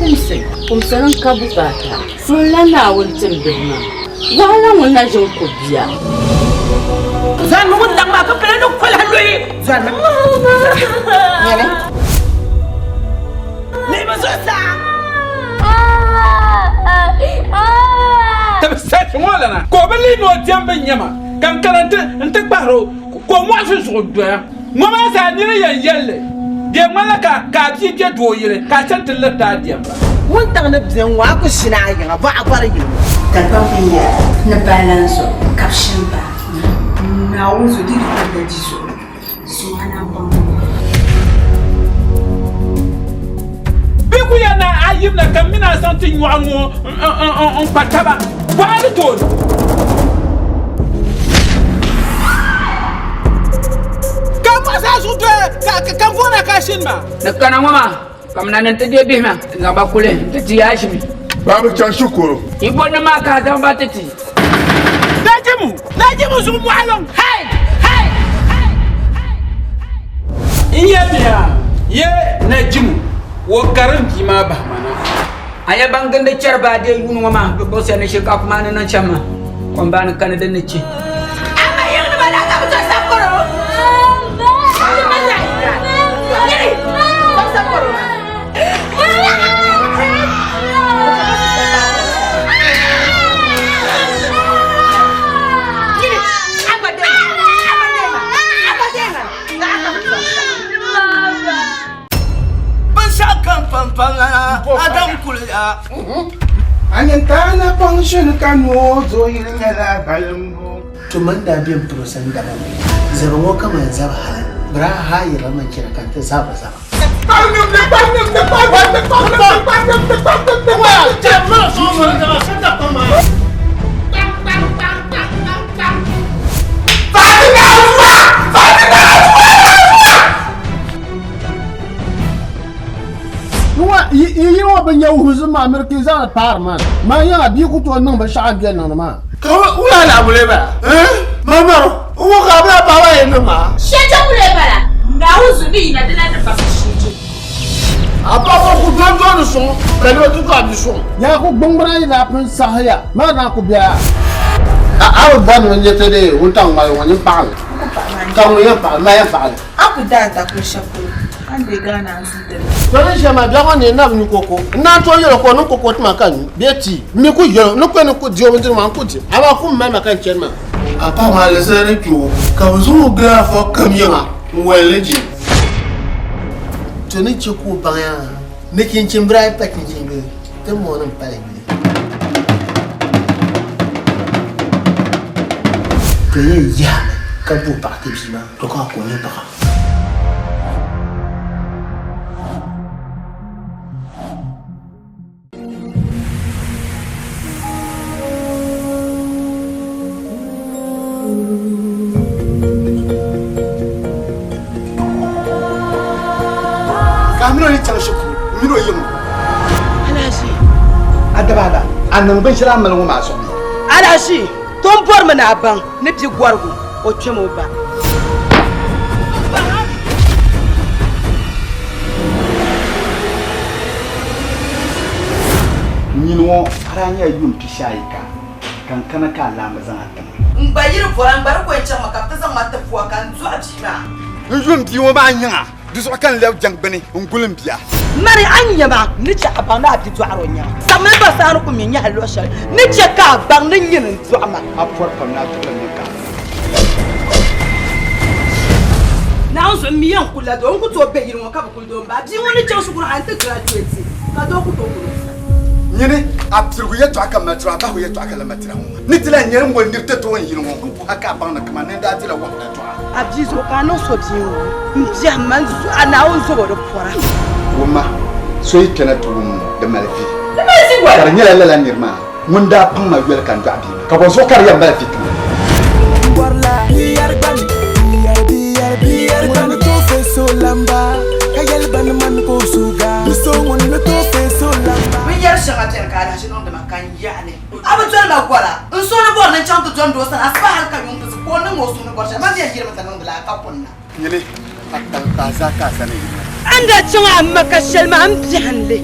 kumsi, kumsili n-ka bukaata. Suhila Naawuni tim bihi maa. Wahala ŋun na ʒin ku bia. Zanimi ŋun daŋ maa ka pala ni kolihi luhi. Zanimi. Nyɛli. Lihimi zuɣusaa. Ti bi sachi ŋɔ lana ka o bi lihi ni o diɛm bin nyɛma ka n kana nti kpahiri o ka o mɔɣisi zuɣu doya. Ŋɔ maa zaa nini yɛn yɛli li, di yɛn ŋmanila ka ka a bia be doo yili ka a chani ti liriti a diɛmba. Wuntaŋ ni beni ŋɔ, a ku ʒini a yiŋa bɔɣa gɔri yili ŋɔ. Dagbaŋ binyɛra ni balan zuɣu ka bɛ shini ba. Naawuni zuɣu di yi pa da di zuɣu suma na baŋ Bɛ ku yɛn na a yimna ka m mini a zaŋ ti nyɔɣu ŋɔ n-kpa taba bɔɣa ni tooni. Ka m muɣisi a zuɣu doya ka m booni a ka a shini maa. Ni kana ŋɔ maa, kamina ni nti deei bihi maa n-zaŋ ba kuli nti ti a ʒimi. Ba bi chaŋ shikuru. Yi bɔnim maa ka a zaŋ ba ti ti. Najimu! Najimu zuɣu mɔɣiliŋ! Hey! Hey! Hey! Hey! N yɛliya, ye Najimu, o karim bia maa bahi ma na. A nya ban gindi chɛri ba deei yuuni ŋɔ maa, bɛ buɣisiya ni shinkaafa maa ni niŋ shɛm maa, kom baani kani din ni chi. Ama yiŋnima daa ka bɛ to sakoro. Binshɛɣu kam pampamlana Adam kuliya. A nyintaana paŋ shini ka noo zo yili nyɛla balimbu. To man daa be m puro sani daba ŋɔ, zaba ŋɔ kaman zaba hali, bɛ daa haayirila man chana ka n ti zabiri zaba. Yi ŋɔ bi nya wuhibu maa miri ka yi zaŋdi paari maa maa yaŋa bia ku tooi niŋ binshɛɣu a ni bɛ niŋdi maa. Ka wula laɣimbu bala? Mamaru, n ŋɔ ka a bi lahi paɣaba ayi niŋ maa. Shɛja wula bala? Naawuni zuɣu ni yina di lahi ni baŋ shɛja. A paɣaba ku dɔndɔni suŋ ka ni bɛ ti dɔɣi bi suŋ. Yaa ku gbuŋgbuna yi daa pun saɣiya maa daa ku bela. A a bi bɔri ni n nyɛ ti dee wuntaŋ ŋmali ŋɔ nyin paɣili ka ŋun yɛn paɣili maa yɛn paɣili. A ku daa takuri shɛli polo, a ni be Ghana n-zii dini. To ni ʒiya maa biɛɣu ŋɔ ni na bi nyu koko. N naan tooi yɛl o ka o niŋ koko ti ma ka n nyu bee tii. M mi ku yɛl o ni kpe ni ku di o bindirigu maa n ku di amaa kum mali ma ka n chani maa. A paɣa maa alizani ni kpe o ka bɛ zaŋ o gili afa kam yiŋa n-wali li je. To ni chɛ ka o baŋya ni chinchin bira yi pa chinchin yuli, ti mooni m-pali yuli. To yɛn yahimi ka bo paɣa ti bia maa, to ka ka o nyɛ paɣa. Ka a mini o yi chaŋ shikuru, m mini o yiŋ. Alahachi. A daba ala, a niŋ binshɛli a mali ŋɔ maa zuɣu. Alahachi, tom bɔrimi ni a baŋ ni bia gɔrigu o kpɛm o ba. Nyini ŋɔ a daa nyɛla yuun pishi ayi ka, ka n kana ka a laamba zaŋ a ti ma. N gba yi di bɔra, n gba di ko yɛn chaŋ mi ka bɛ ti zaŋ ma ti pua ka n dɔɣi bia maa. N yu m bia ŋɔ maa yiŋa, di zuɣu ka n lɛbi jaŋgbuni n-guli m bia. Mani, a ni nya ma, n ni chɛ a baŋ ni a bi dɔɣir o nyaŋa. Sabimi ba saha ni ku mi nyahi luɣ shɛli ni chɛ ka a baŋ ni nyini n-dɔɣi ma. A pɔri pam ni a tuɣili mini ka a Naawuni zuɣu m mi yɛn kul la doo, n ku tooi be yili ŋɔ ka bi kuli doo m-ba. Bia ŋɔ ni chaŋ shikuru hal nti graduate ka doo ku tooi kul o sani. Nyini, a pirigu yɛtɔɣa ka mali tira, a bahigu yɛtɔɣa ka lan mali tira ŋɔ maa. Ni ti lahi nyɛli ŋ-ŋɔ nir ti tooi n yili ŋɔ n-ku ha ka a baŋ ni kaman ni n daa dila wahala dɔɣa. A bia zuɣu ka a niŋ so bia ŋɔ m biɛhim ma a Naawuni zobo di pɔra. Wumma, so yi kpɛna ti wum ŋɔ, di mali vi. Di mali vi wala? Ka di nyɛla lala nir maa ŋun daa paŋ ma yoli ka n dɔɣi bia maa, ka bɔzuɣu ka di yɛn mali vi ti ma? Binyɛr shɛŋa beni ka alahichi niŋdi ma ka n yaɣi li. A bi doli ma gɔra, n suhu ni bɔri ni n chaŋ ti dɔni doo sani asiba hal ka yuŋ ti zi ka o niŋ o suhu ni bɔri shɛli, man mi yɛn yirimi ti niŋdi la a ka punna. Nyini, a taŋkpaa zaa ka a zani yini. A ni daa chaŋ a ma ka shɛli maa, m biɛhim li.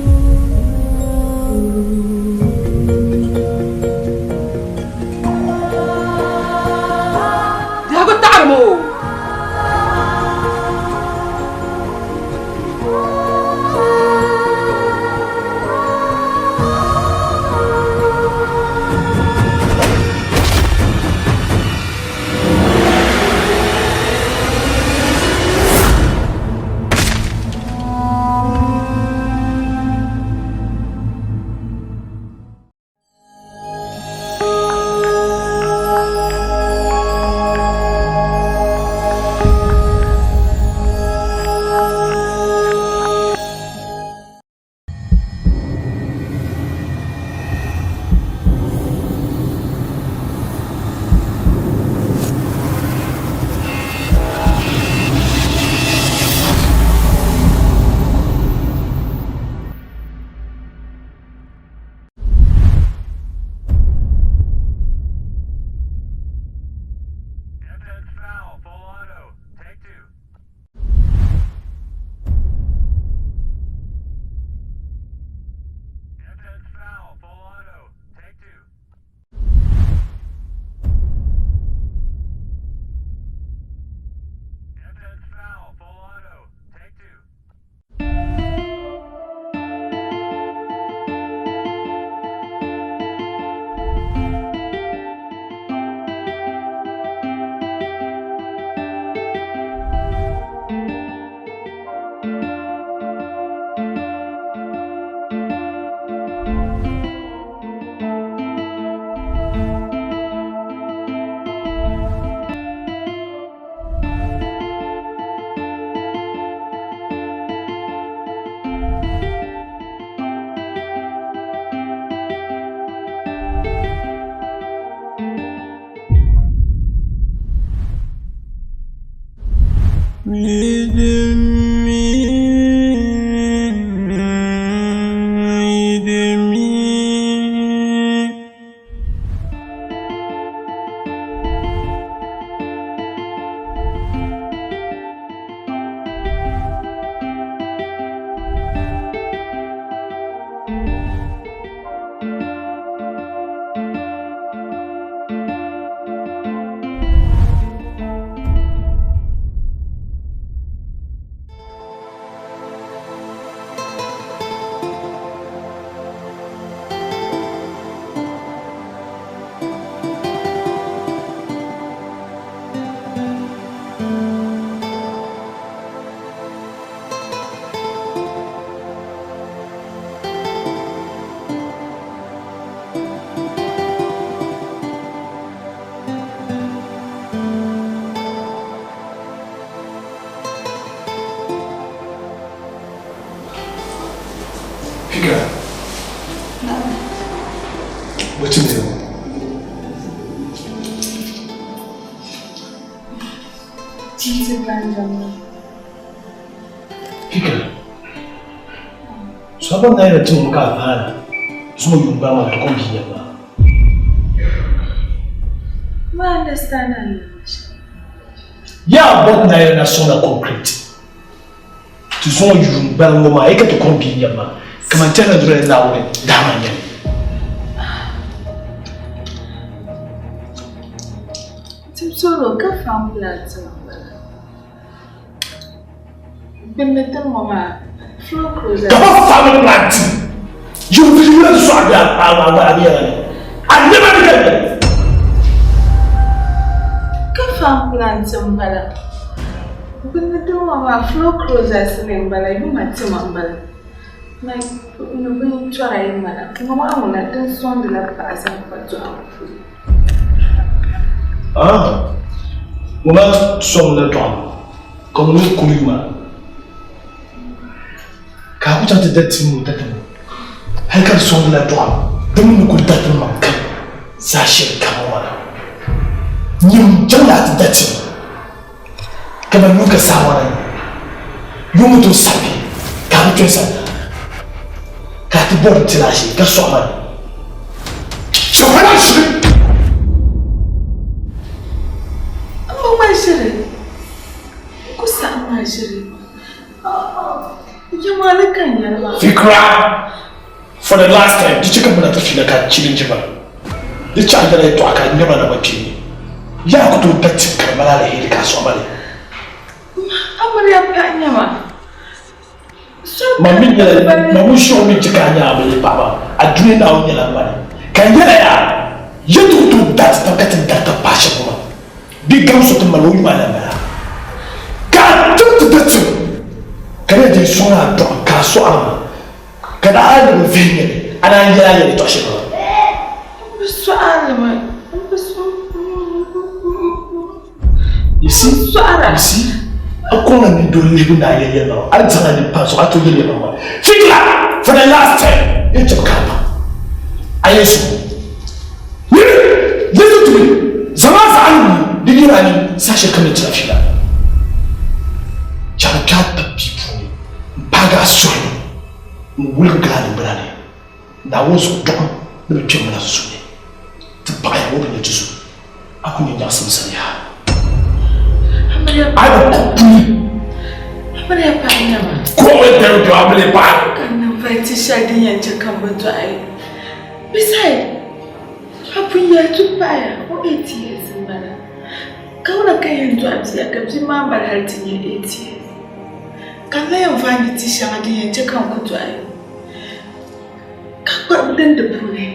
Fikra. Bɔ tim niriba. Fikra. So a bɔri ni a yɛli tim ŋɔ ka a paana zuŋɔ yuŋ gbala maa ti kom bia nyɛbu maa. Ma understand a yɛli shɛm. Yaa bɔri ni a yɛli na sɔŋla concrete. Ti zuŋɔ yuŋ gbala ŋɔ maa yi ka ti kom bia nyɛbu maa kaman tɛhila duri ni Naawuni dahama n-nyɛ li. Ti solo ka fam plan ti ma bala. Gbunni ti ŋɔ maa flow closer. Ka ba fam plan ti. You will be able to solve that I never did it. Ka fam plan ti m bala. Gbunni ti ŋɔ maa flow closer ni m bala yuma ti ma m bala. Like ni bin tɔra yi mala. Ŋɔ maa ŋuna din sɔŋdila paɣa zaŋ kpa dɔɣibu polo. Ah, ŋɔ maa sɔŋla dɔɣibu ka ŋuni kuli yuma ka a ku chaŋ ti da tim o tatabo hali ka di sɔŋdila dɔɣibu di mi ni kuli dariti maŋ kam zaa shɛli kam ŋɔ na nyim chaŋla a ti da tim kaman yuŋ ka saa ŋɔ na yuŋ mi tooi sabi ka a bi kpɛ sani ka a ti bɔri ti laashee ka sɔɣi ma ni shɛhira shiri. M bi ŋmani shiri n ku saɣim maa shiri yɛmali ka n yɛli maa. Fikra, for the last time, di chɛ ka muna ti fiila ka challenge ma. Di chɛ a yɛla yɛtɔɣa ka n nyɛma na kpeeni. Yaa ku tooi da tim ka di mali aliheri ka a sɔɣi ma li. Amiliya paɣa nyɛma. Ma mi nyɛla ma ŋun shɛŋa mi chɛ ka a nyɛ amiliya paɣa maa, a dunia Naawuni nyɛla mani. Ka n yɛla yaa, yi ti ku tooi da ti tam ka ti dari tab paai shɛm ŋɔ maa, bɛ gam so ti mali o yuma la m-bala. Ka a tim ti da tim, ka di yɛn ti sɔŋ a dɔɣim ka a sɔɣiri ma, ka daa a ni bi vihi nyɛ li, a naan yɛli a yɛli yɛtɔɣ shɛŋa maa. M bi sɔɣiri mi, m bi You see, you see, a kɔŋ ni doli lihibu ni a yɛli yɛli maa, a ni zaŋ a nini pa zuɣu a tooi yɛli yɛli maa. Fikira, for the last time, yɛn chɛmi ka a baŋ a yɛn su. Yiri, listen to me, zaŋ a zaɣa ni di yɛli a nini saha shɛli kam ni tira fiila. Chɛri kpɛ a tabi puuni m-paagi a suhu ni n-wuligi gili a niŋgbuna ni. Naawuni zuɣu dɔɣim ni bi kpɛri mi na sunsuuni. Ti paɣiya ŋɔ bi nya ti zuɣu. A ku nya nyaɣisim sani yaha. A bi ku puli. Ko o dɛm dɔɣi amiliya paɣa. Ka n niŋ vaiti shɛli din yɛn chɛ ka m bi dɔɣi. Besides, a pun yɛli ti paɣiya o 8 years m-bala. Ka wula ka yɛn dɔɣi bia ka bia maa mali hali ti nya 8 years? Ka n lahi yɛn vaandi ti shɛŋa din yɛn chɛ ka n ku dɔɣi. Ka kpuɣi din di puuni.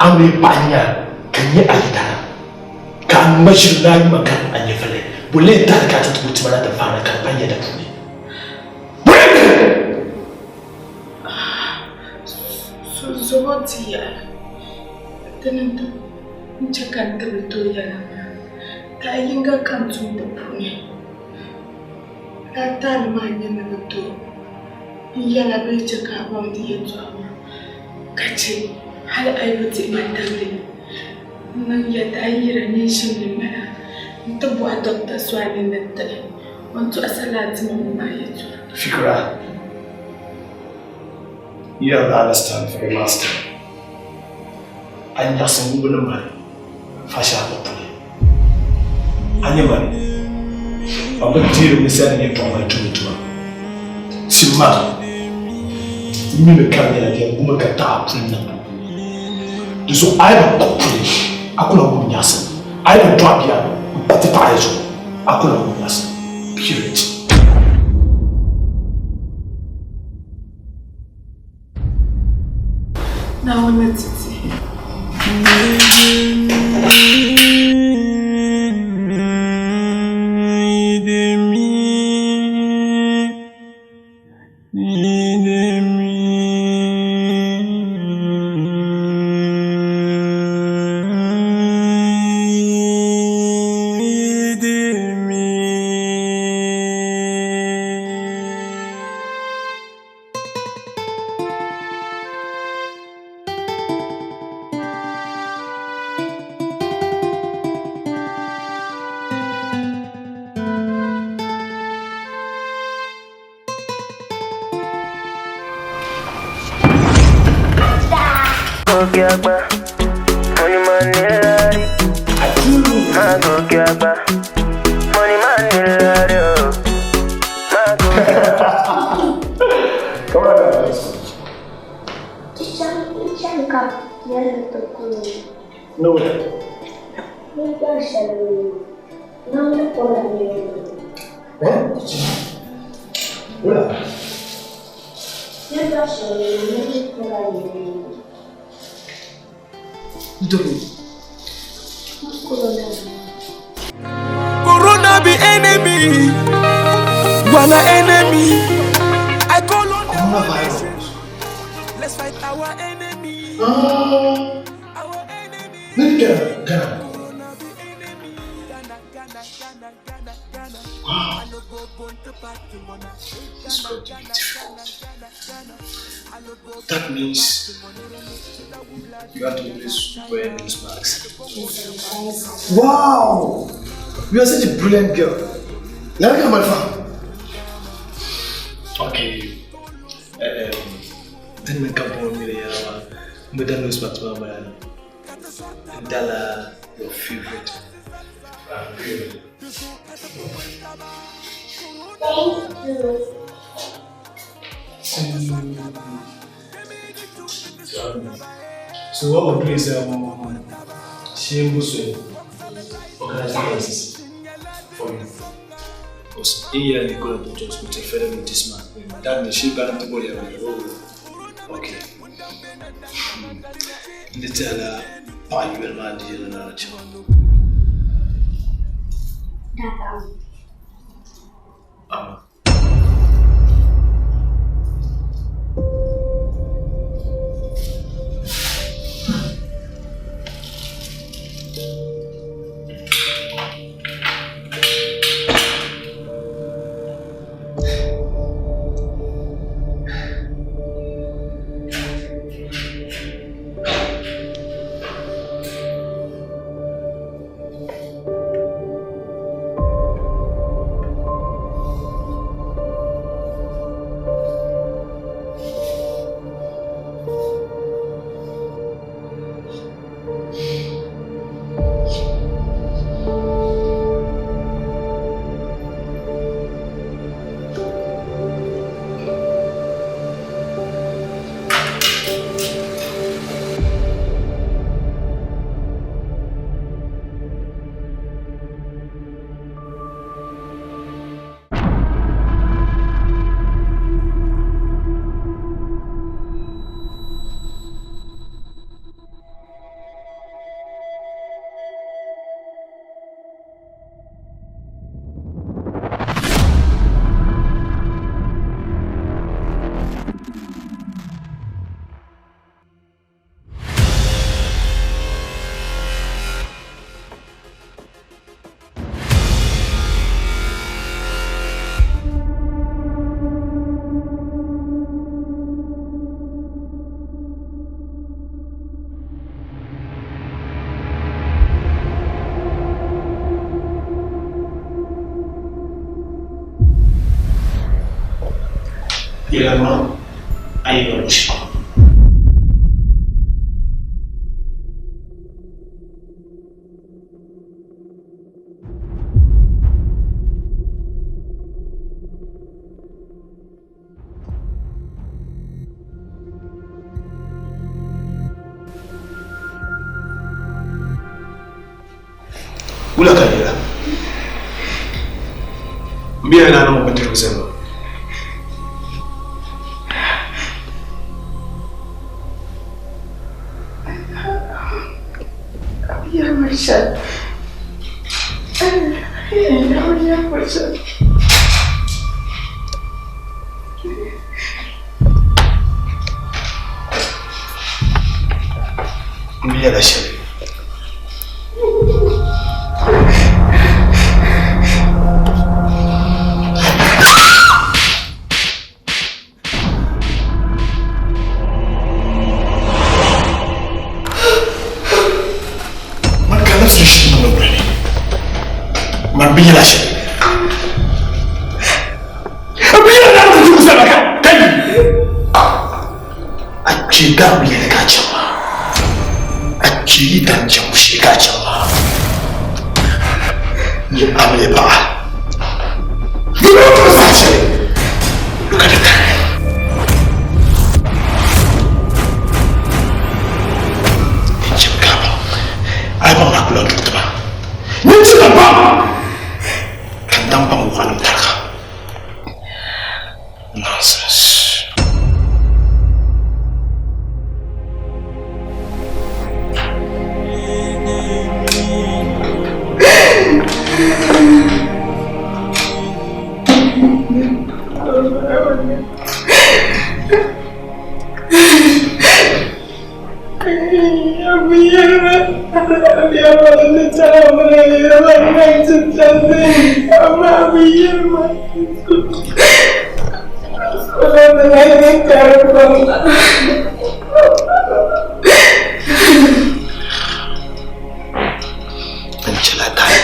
A mi paɣa nya ka nyɛ a yidana, ka a ŋma ʒiri ni a yuma ka a nyɛvili, bɔ lee tahi ka a ti ti bo tima na ti vaana ka di pa yɛda puuni? Bɔ lee tahi? Zuɣu ti yaɣi dini n-chɛ ka n ti bi tooi yɛla maa, tahi yiŋga ka n tum di puuni. Lala taali maa n-nyɛ ni bɛ tooi n yɛla bee chɛ ka a baŋ di yɛtɔɣa maa ka chɛ hali a yi bi dihi ma tabili n-niŋ yɛda a yi yira neenshim ni m-bala nti bɔhi Dɔkta Suani ni tiɣi o ni tɔɣisi lala ti ma ŋɔ maa yɛtɔɣa. Fikra, you don't understand for the last time. A nyaɣisim ŋubi ni mali fashi a bi puli. A nyɛ mani, ban bi deeri mi sani yɛtɔɣa maa tumdi tuma. Tim ma, n mi mi ka di nyɛla di yɛn gumi ka taɣi a puli niŋ. Di zuɣu a yi bi kpuɣi puli, a ku lan wum nyaɣisim. A yi bi dɔɣi bia m-pa ti paɣa yi zuɣu, a ku lan wum nyaɣisim. Period. Naawuni ti ti. gòkè àgbà. Money man ní lárí. Má gòkè àgbà. Money man ní lárí o. Má gòkè àgbà. Come on, guys. No. Eh? Wula. Corona be enemy. Wala enemy. I call on the Coronavirus. Let's fight our enemy. Ghana, Ghana. Wow. It's going to be difficult. That means you have to always wear nose masks. Wow! You are such a brilliant girl. Larry Malfa. Okay. Then we come home here. Madam nose mask, mama. Dala, your favorite. Really. Thank you. So what we'll do is she will organize the classes for you. Because here you go to just go to further with this man. That means she got to go there. Okay. Nditala pa you man di na Datang. Ama. Yɛlɛma a yi yɔrɔ si. Wula ka yɛlɛ. N bɛ yɛlɛ na mɔgɔ tɛ sɛbɛn. Ya Marshal. Ya Marshal. N bɛ yɛlɛ shɛli. Man ka nafsi shi na birni. Man bi yɛlɛ shɛli. N bi yɛlɛ na mutu kusa ka kai. A ce ga bi yɛlɛ ka ce ma. A chɛ yi dan chaŋ shee ka a chaŋ maa. Nyɛ amiliya paɣa. Di ni o zaa shɛli ka di tari. N chɛ ka a baŋ a yi baŋ ni a ku lan tuui ti ma. Nyin ti na baŋ ka n daŋ baŋ waɣilim tariga. Nonsense. N chɛla taali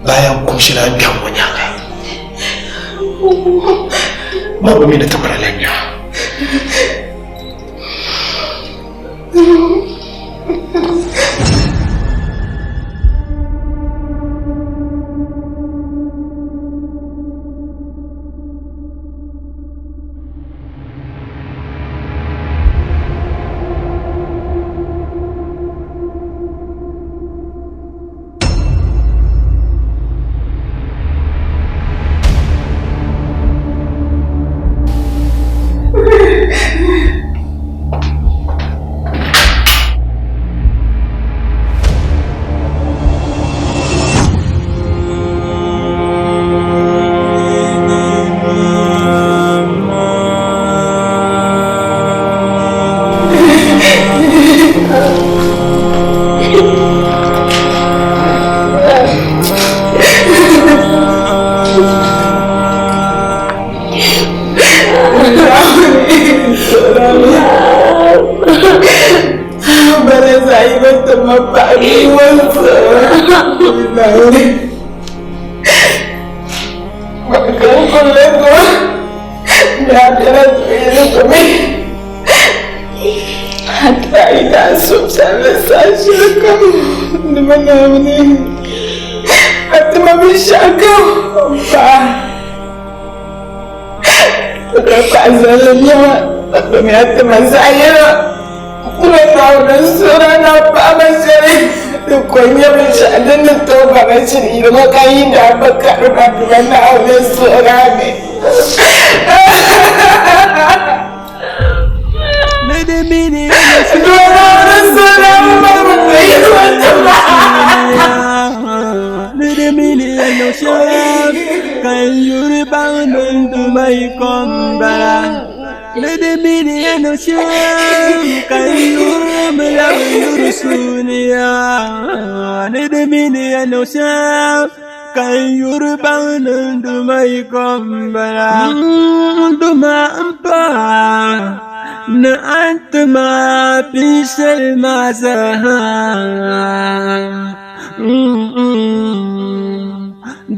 bayan kumshila n biɛhigu ŋɔ nyaaŋa ma bi mi ni ti mali lan nya.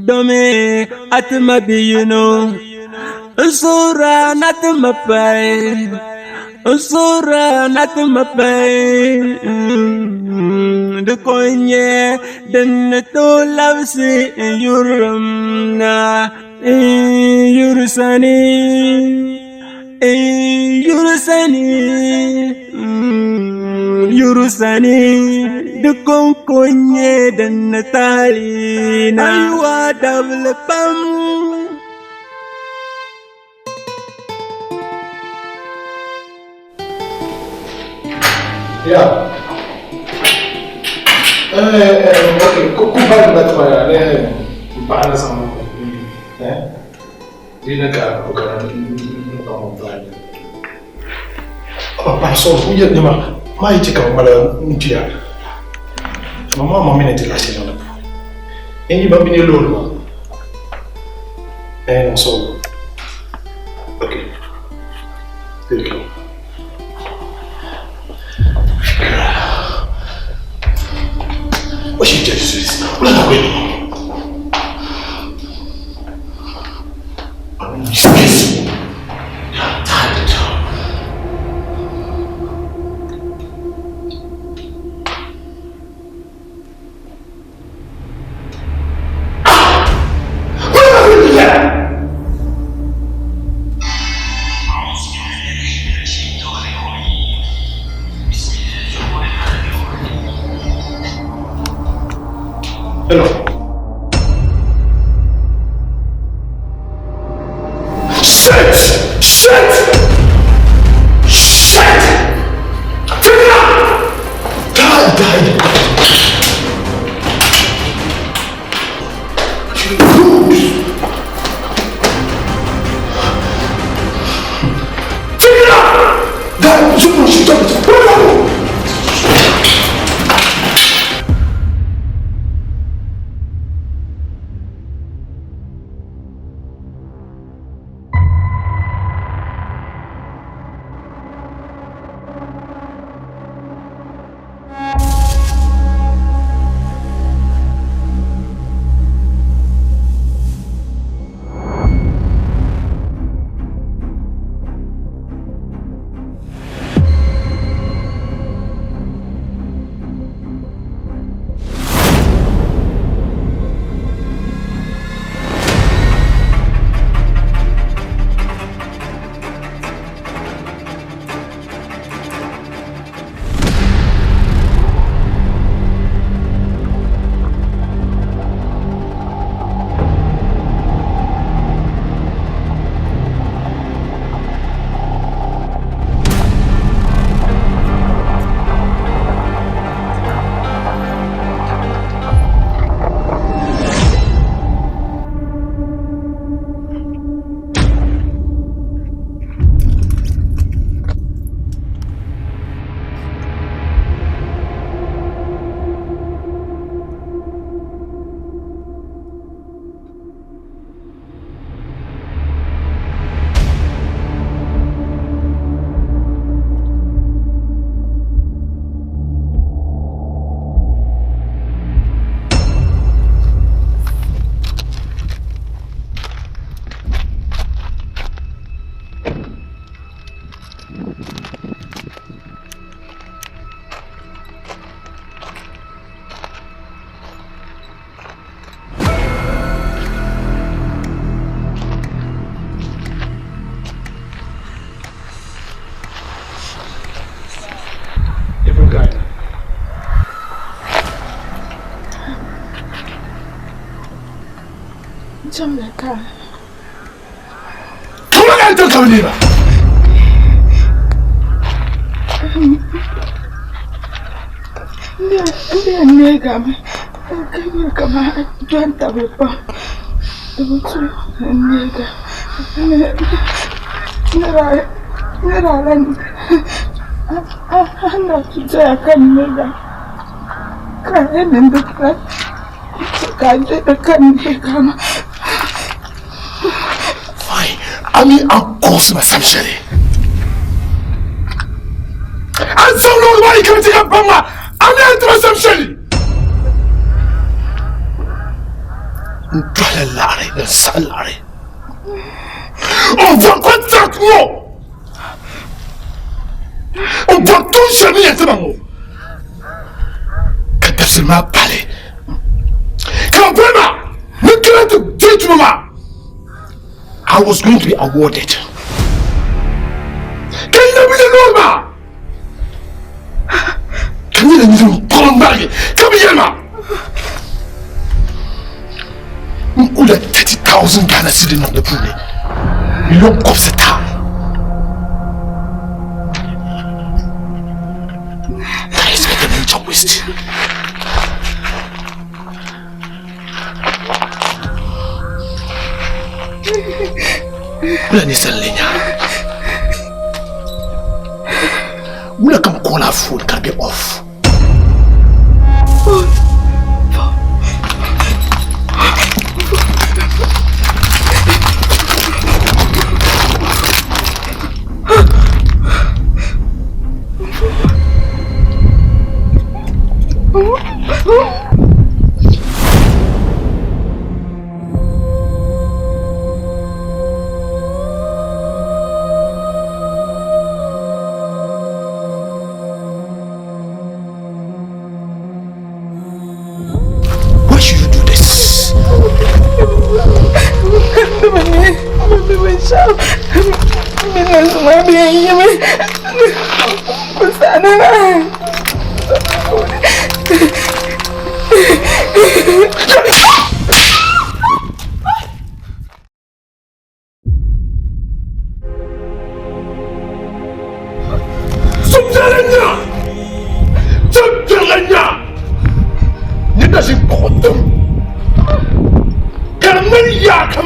Domi atima biyino Nsura natima pai Nsura natima pai Dukonye din to labsi yurumna Yurusani Yurusani Yurusani Dukonkonye din talina Aywa dabli pam. Yeah. Okay, ku bari na tuma ya ne ba na san eh dina ka ko ka na mo ba ni. Ba so ku ye ni ma ma yi ka mala ntia. Mama ma mine ti la shi na. E ba mine lo ma. Eh no so. Okay. There you go. What she just is? What are we doing? I'm Shit! Shit! Shit! Fitina! Die, die. Fitina! Die, die, Chemla ka. Kama ka ito kama ba? Ndị a ga m kama don tabi pa. Ndị ga nira lan ana tuja kan ne ga ka ne da ka ka je kan ne ga ma. Fine. Ami an kosi ma sam shari. An zaŋ loori maa yi ka ti ka baŋ ma ami an ti ma sam shɛli. N dɔhila laɣiri n saɣi laɣiri. N bɔri contract ŋɔ. N bɔri tuun shɛli ni yɛn ti ma ŋɔ. Ka dabisili maa pali. Ka bɛ boli ma ni n kana ti deei tuma maa. I was going to be awarded. Ka n labi ni loori maa. Ka n nyɛla niriba kɔŋ gbarigi ka bi yɛli ma. N kula 30,000 Ghana cedi niŋ di puuni. Million kɔbisi taa. That is the major waste. Wula ni sani le nya. Wula kam call her phone ka be off. Why should you do this?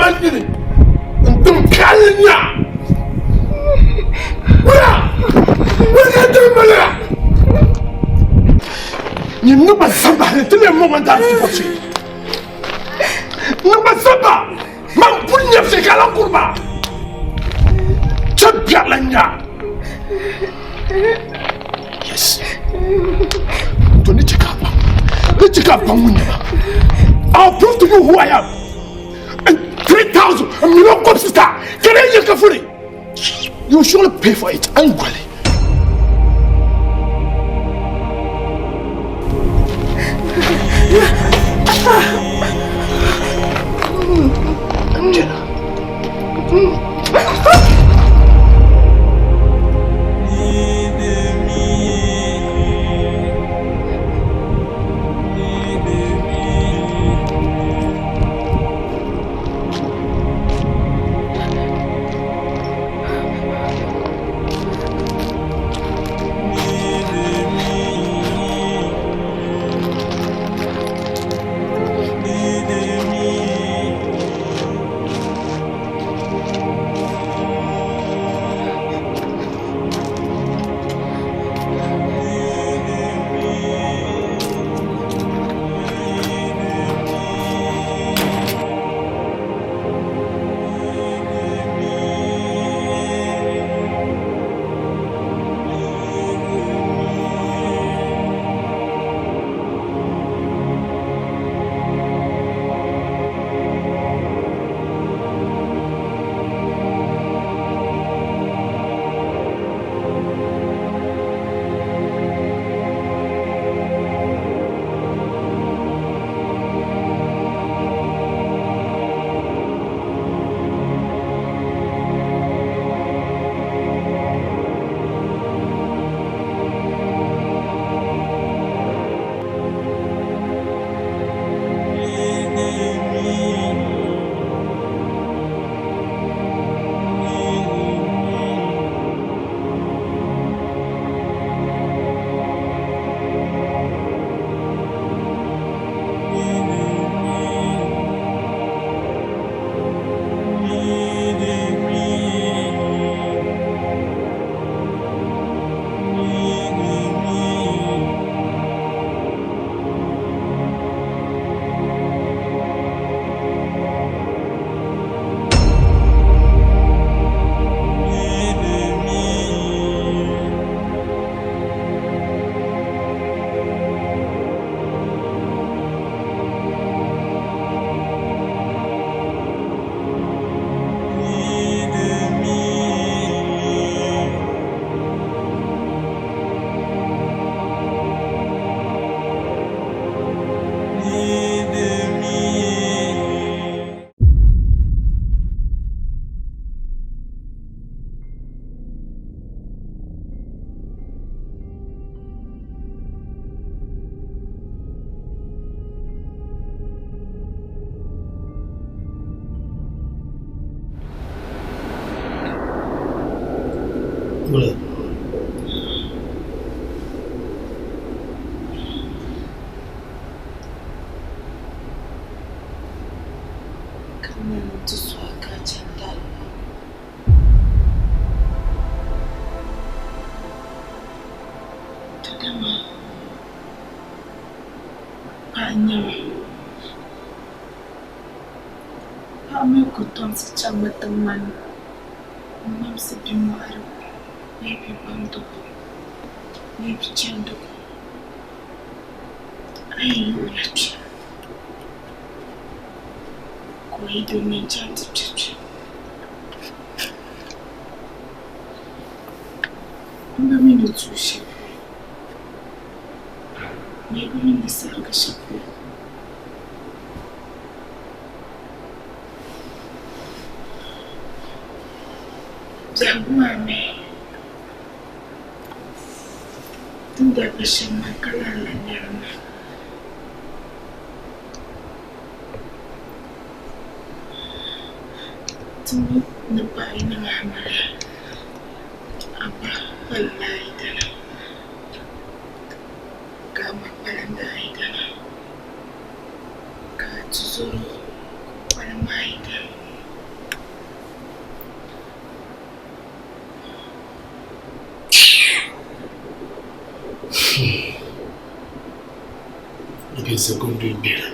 man nini n-tim kaɣili nya. Wula! Wula ka n-tim mali a? Nyin niŋ ma zamba ni ti leei mɔŋ n-daai ti bɔchi. Niŋ ma zamba, man pun nyɛbisi ka lan kuri ma. Chɛ biɛri la nya. Yes. To ni chɛ ka a baŋ. Ni chɛ ka a baŋ ŋun nyɛ ma. I'll prove to you who I am. And 3,000, a million kɔbisi ta, ka di yɛ ka furi. You will surely pay for it. An goli. Jenna. Wula. Kamina nti suhi ka a chani dalibo. To dama paɣa n-nyɛ ma. Paɣa mi kɔtomsi chaŋmi ti ŋmani n-ŋmamsi bimɔɣirigu bee bibamdigu bee bichandigu. A yi yuui la kpe ka o yi doo mi n-chaŋ ti kpe kpe. M ba mi ni tuui shɛli polo, bee bɛ mi ni sarigi shɛli polo. Biɛhigu maa mi, ti ni daa be shɛm maa ka lahi la nɛli maa. Ti mi ni paɣi niŋ amiliya, a ba kpalim la a yidana, ka a ma kpalim a yidana, ka a tizɔro kpalim a yidana. sa kundu bira.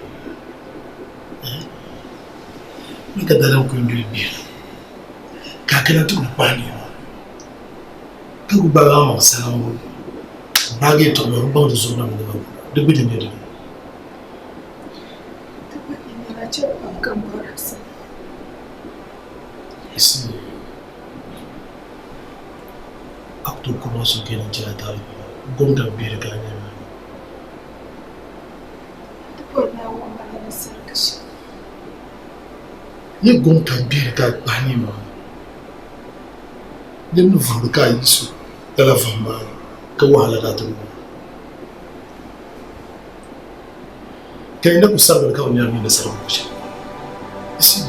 Mi ka dalam kundu bira. Ka kana tu pani ma. Ka ku baga ma salangu. Bage to ma ba du zo na mu ba. Du bi ne du. Isi akto kuma su kenan jira tare. Gonga bira ka ne ma. Ni gom ka biri ka gbani ma din ni vuri ka yi su lala vuhim maa ni ka wahala daa ti wum ka yi na ku sarigiri ka bi nyari ni ni sarigi ko shɛli. Isi.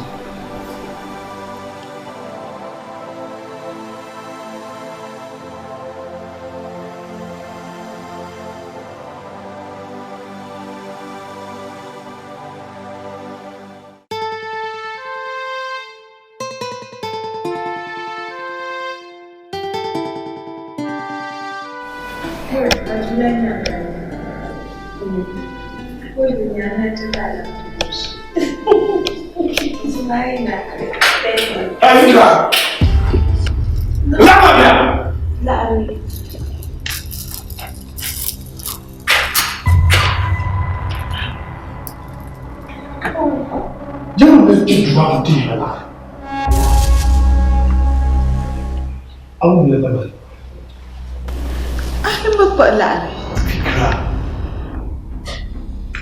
Afrika. Lama bia. Yɛrɛ bɛ ti juma ti yɛrɛ la. Aw minɛ la bali. Ahli ma kpa laɣiri. Fikira.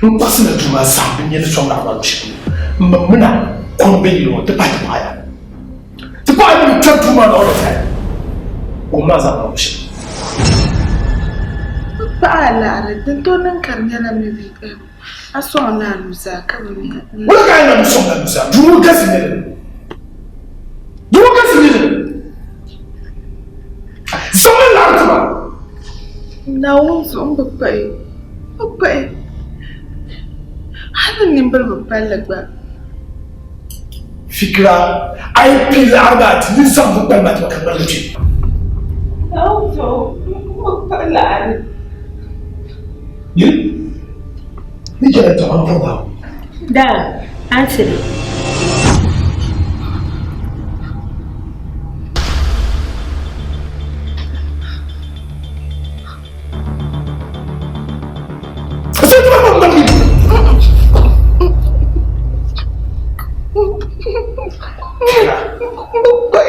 N kpaɣisi na juma zaŋ bin yɛli sɔŋ laɣiri maa luɣushɛli polo. M ma mina kom bɛ yili ŋɔ ti pahi ti paɣa ya. Ti paɣa mi kpɛri duu maa ni all the time. Kom maa zaŋ na luɣushɛli. Bɛ paɣi a laɣiri din tooi niŋ ka di nyɛla mi vi a sɔŋ la a nuzaa ka bi mi. Wula ka a yɛn na sɔŋ la nuzaa? Duu ŋɔ galisi nyɛ dini? Duu ŋɔ galisi nyɛ dini? Zaŋmi laɣiri ti ma. Naawuni zuɣu m bi kpahi, m bi kpahi. Hali n nimbili bi palli gba. Fikira, a yi pii laɣiri maa ti ni zaŋ bi kpali maa ti ma ka ŋmaligi kpe. Naawuni zuɣu m bi kpahi laɣiri. Yi ni jɛra tɔɣa n pɔba. Daa, Anthony.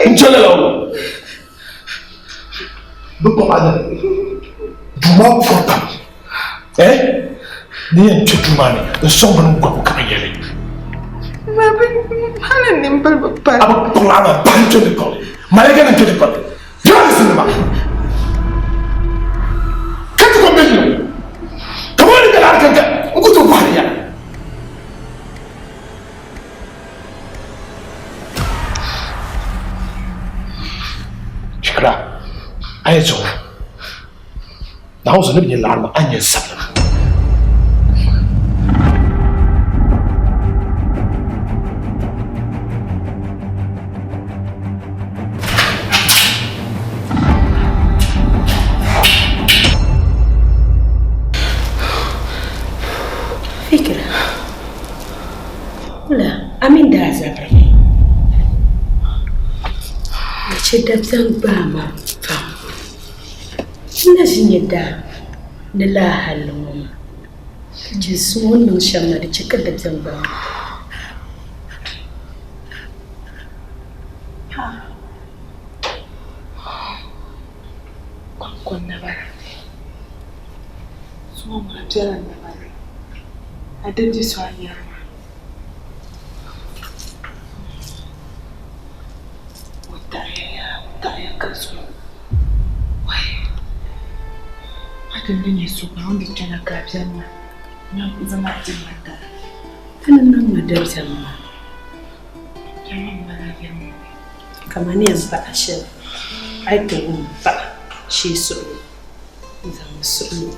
N chɛla la o. Bɛ kpɔŋ a duu maa pɔri pam. Eh? Ni yɛn kpɛ duu maa ni n sɔŋ bini gɔbu ka bɛ yɛli. Hali nimbili bi pali. A bi kpɔŋ a maa bahi n-kpɛ di kpɔŋ. Malaika ni kpɛ di kpɔŋ. Piɛli sinima. Ka ti kɔŋ bɛ yino. Ka bɔ ni bɛla ka n ku tooi bɔhiri ya. Shikura, a yi zuɣu Naawuni zuɣu ni bi nyɛ laɣiri maa, a ni nyɛ sabila. Fikira, wula a mini daa zabirimi ka chɛ dabiɛm gbaai ma pam. N na ʒi nyɛ daa ni lala halli ŋɔ maa ka chɛ suŋ o ni niŋ shɛm maa di chɛ ka dabiɛm gbaai ma pam. Ti ni niŋ ma dabiɛm maa, kamani yɛn paɣa shɛli a yi ti wum paɣa shee suɣili n-zaŋ suɣili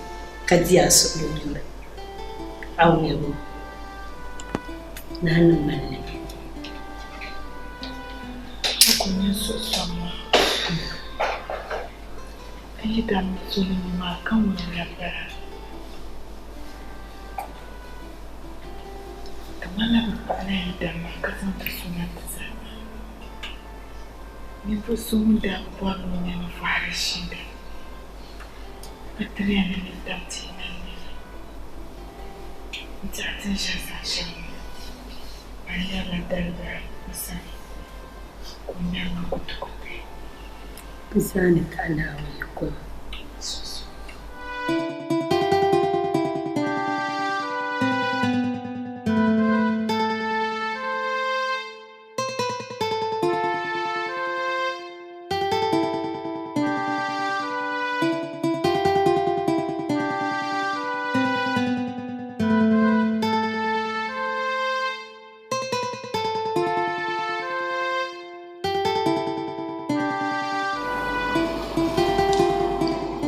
ka di a suɣili nyuri a wumya bɔ naa ni mali li. ŋmanila bɛ kpaɣila yidana maa ka zaŋ ti so na ti zali ma. Ninvuɣ so ŋun daa bi bɔri ni o nya ni vɔhiri ʒiinda, bɛ tiriya ni nintam tia na n-nyɛ li. N tɛha ti ni ʒe zaɣ shɛli ŋɔ, man lɛbila dalibira o sani ka o ŋmɛri ma kutikuti. Bɛ zaa ni taɣi Naawuni yiko.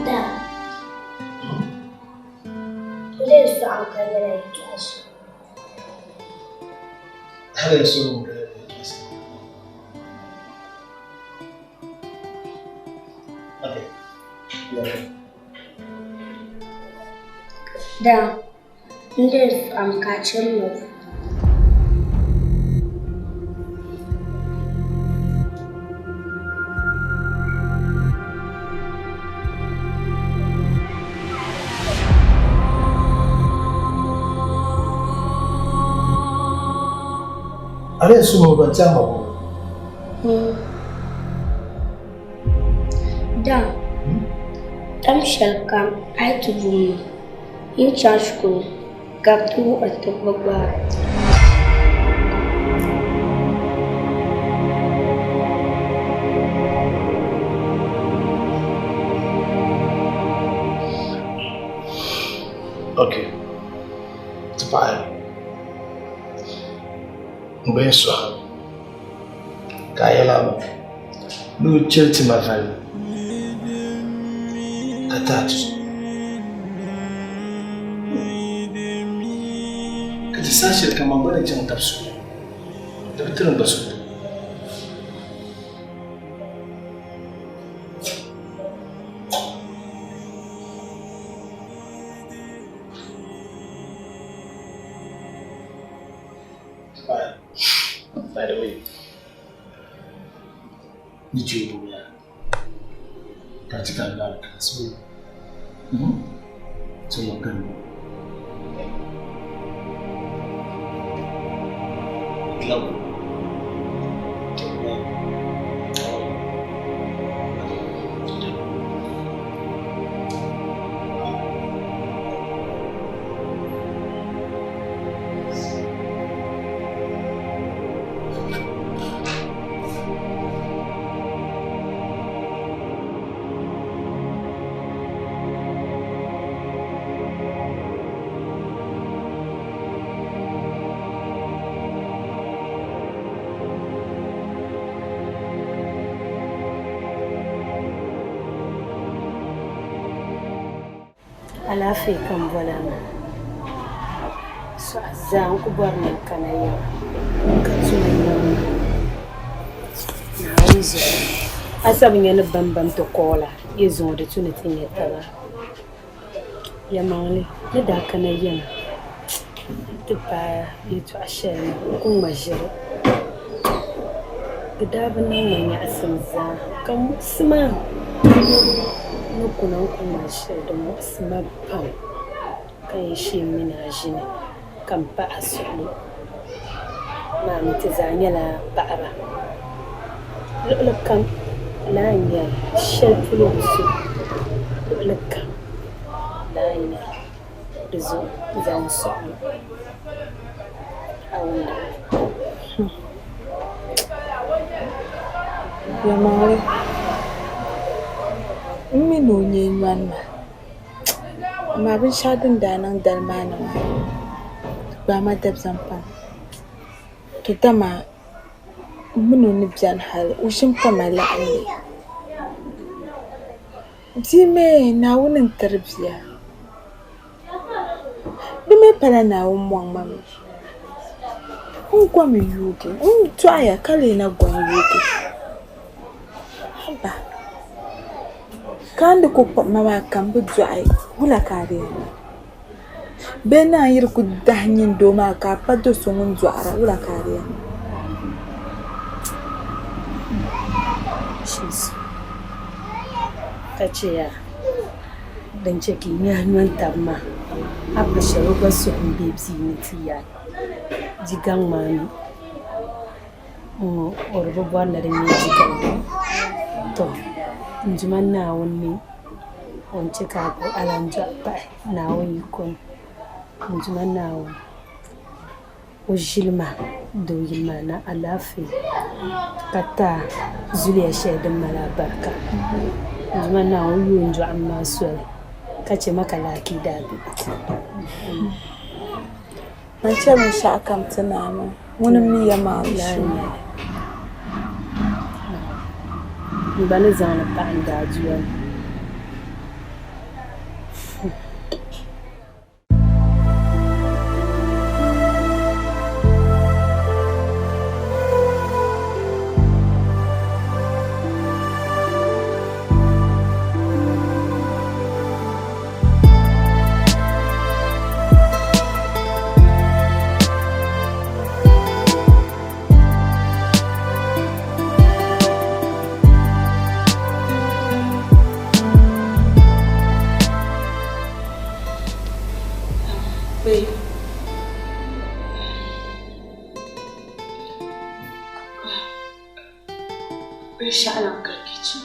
Da. N lee sɔɣimi ka yɛla yɛtɔɣa shɛm. Hali n sɔɣimi ka yɛla yɛtɔɣa shɛm. Okay. Yeah. Da. N lee sɔɣimi ka a chɛ ma. Ale sumo ban chama bo. Da, tam shɛli kam a yi ti bu ma, yi ni chaŋ shikuru ka bɛ ti wuhiri ti bɛ gbaai. Okay. Ti paɣi. N gba yɛn sɔɣi ka a yɛli a ba ni o chɛli ti ma vali ka ti a tuzo. Ka ti saha shɛli kam man gba ni chaŋ tabi suhu di bi tiri n gba suhu. By the way, ni je ya ka cika da kasuwa. So magana. Love. Alaafee ka m boli a maa. Sɔɣa zaa n ku bɔri ni n kana yiŋa ka tuma yiŋ maa. Naawuni zuɣu a sa bi nya ni bambam ti koola yi zuŋɔ di tu ni ti nya taba. Yɛlimaŋli ni daa kana yiŋa nti paai yɛtɔɣ shɛli na n ku ŋma ʒiri. Di daa bi niŋ ma nyaɣisim zaa ka muɣisi ma ni kuna n-ku ŋma ʒiri di muɣisi ma pam ka yi shee m mini a ʒini ka m pah a suɣilo maa mi ti zaa nyɛla paɣiba. Luɣili kam laa n-nyɛ li, shɛli polo bi so luɣili kam laa n-nyɛ li. Di zuɣu zaŋ sɔɣimi a wumda. Yɛlimaŋli, m mi ni o nyee nyɔni ma, amaa binshɛɣu din daa niŋ dali maa ni maa di gbaai ma dabiɛm pam. To dama m mi ni o ni beni hal o ʒini pa ma laɣim ni. Bia mi Naawuni n-tiri bia. Di mi pala Naawuni mɔŋ ma mi. N gom yuugi, n dɔɣiya ka lee na gom yuugi. Haba! Ka a ni di kuli kpuɣi ma maa ka m bi dɔɣi, wula ka a di yɛn niŋ? Bee naan yi di ku dahi nyin doo maa ka a pa do so ŋun dɔɣira, wula ka a di yɛn niŋ? Shizu, ka chɛ ya din chɛ ka yi nyahi nɔn tab maa, a pa shɛli o gba suhu m-be bia ni ti yaai di gaŋ maa mi ŋ-ŋɔ o di bi bɔri ni di nyɛ di gaŋ. Tɔ! N Duuma Naawuni mi o ni chɛ ka a kpuɣi a lan dɔɣi pahi Naawuni yiko ni. N Duuma Naawuni, o ʒili ma dooyili maa ni alaafee ka ti a zuliya shɛli din mali alibarika. N Duuma Naawuni, o yooi n dɔɣim maa soli ka chɛ ma ka laaki daa be. Man chɛ binshɛɣukam ti naa maa, ŋuni m-mi ya maa ni shee. N gba ni zaŋ li pahi n daadua ni. Babe. Binshɛɣu lan ka kitchen.